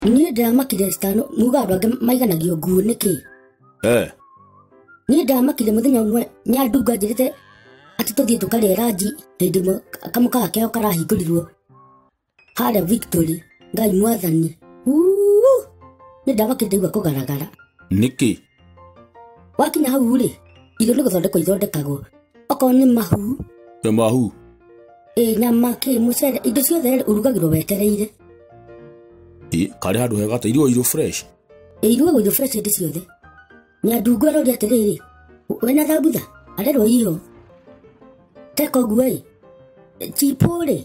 Niĩ ndĩramakire citano muga andũ angĩ maiganagio nguo nĩkĩ? Eh. Niĩ ndamakire mũthenya ũmwe Nyandungu anjĩrĩte atĩ tũthiĩ tũkarĩe ranji hĩndĩ ĩmwe kamũkawa keo karahingũrirwo harĩa Victory. Ngai mwathani. Uu! Nĩ ndamakire ndaigua kũgaragara. Nĩkĩ? Wakinya hau rĩ, irio nĩ gũthondekwo ithondekagwo. Okorwo nĩ mahu. Nĩ mahu. Ĩ nyama kĩ mũcere indo ciothe rĩ ũrugagĩrwo wetereire. Ĩ karĩ handũ hega atĩ irio irio fresh. Ĩ irugagwo irio fresh hĩndĩ ciothe. Nyandungu aroria atĩrĩrĩ, wĩna thambutha? Arerwo iho. Teka ũguo ĩ, chipo rĩ,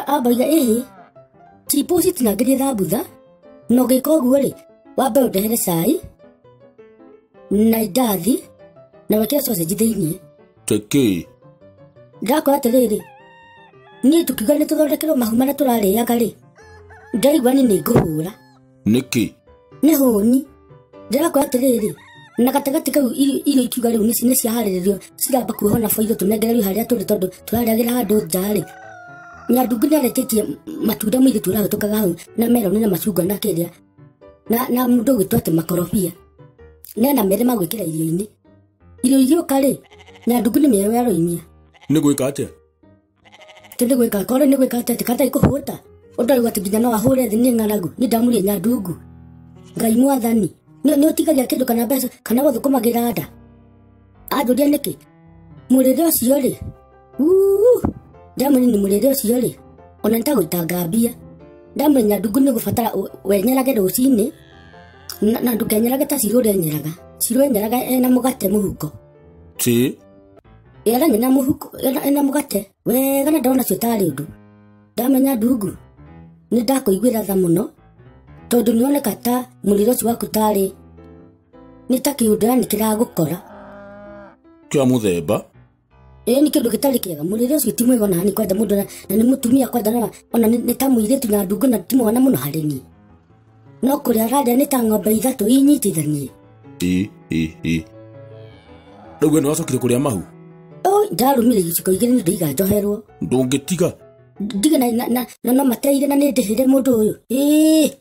amba oiga ĩhĩ, chipo citinangĩrie thambutha, na ũngĩka ũguo rĩ, wambe ũndehere cai, na indathi, na wĩkĩre sausage thĩiniĩ. Tekĩ? Ndakora atĩrĩrĩ, niĩ tũkiuga nĩ tũthondekerwo mahu marĩa tũrarĩaga rĩ, ndaigua niĩ nĩ ngũhũra. Nĩkĩ? Nĩ hũni. Ndĩrakora atĩrĩrĩ, na gatagatĩ kau irio ikiuga rĩu nĩ ciaharĩrĩrio, ciramba kuohwo na boiro tũnengererio harĩa tũrĩ tondũ tũrarĩagĩra handũ nja rĩ. Nyandungu nĩ aretĩtie matunda mũirĩtu ũrahĩtũkaga hau na meroni na macungwa na kĩrĩa na mũndũ ũgwĩtwo atĩ makorobia. Nena merĩ ma gwĩkĩra irio-inĩ. Irio igĩũka rĩ, Nyandungu nĩ mĩeyo aroimia. Nĩ gwĩka atĩa? Atĩ nĩ gwĩka, korwo nĩ gwĩka atĩa, atĩ kana kũhũta. Ũndũ arauga atĩ nginya no ahũre thĩ nĩ ng'aragu. Niĩ ndamũria Nyandungu. Ngai mwathani, nĩ ũtigagia kĩndũ kana mbeca kana gũthũkũmagĩra nda. Anjũria nĩkĩ? Mũrĩre ũcio rĩ, uu, ndamwĩra nĩ mũrĩre ũcio rĩ, ona nĩ ta gũitanga mbia. Ndamwĩra Nyandungu nĩ gũbatara wenyerage rũcinĩ, na ndũkenyerage ta Cirũ ũrĩa enyeraga. Cirũ enyeraga ena mũgate mũhuko. Ti? Ĩ aranyena mũhuko, ena mũgate. Wega na ndona cio tarĩ ũndũ. Ndamenya Ndungu, nĩ ndakũiguĩra tha mũno, tondũ nĩoneka ta mũrĩre ũcio waku tarĩ, nĩ ta kĩũndũ yani kĩragũkora. Kĩa mũthemba? Ĩ nĩ kĩndũ gĩtarĩ kĩega, mũrĩre ũcio ti mwega ona hanini kwanja mũndũ na nĩ mũtumia kwanja ona nĩ ta mũirĩtu Nyandungu na ti mwana mũno harĩ niĩ. No kũrĩa ararĩa nĩ ta ng'ombe ithatũ inyitithanie. Ĩ, ĩ, ĩ. Rĩu we nĩwacokire kũrĩa mahu? Oi, ndarũmire iciko igĩrĩ nĩ ndaiga njoherwo. Ndũngĩtiga? Ndige na no mateire na nĩ ndĩhĩre mũndũ ũyũ. Ĩ.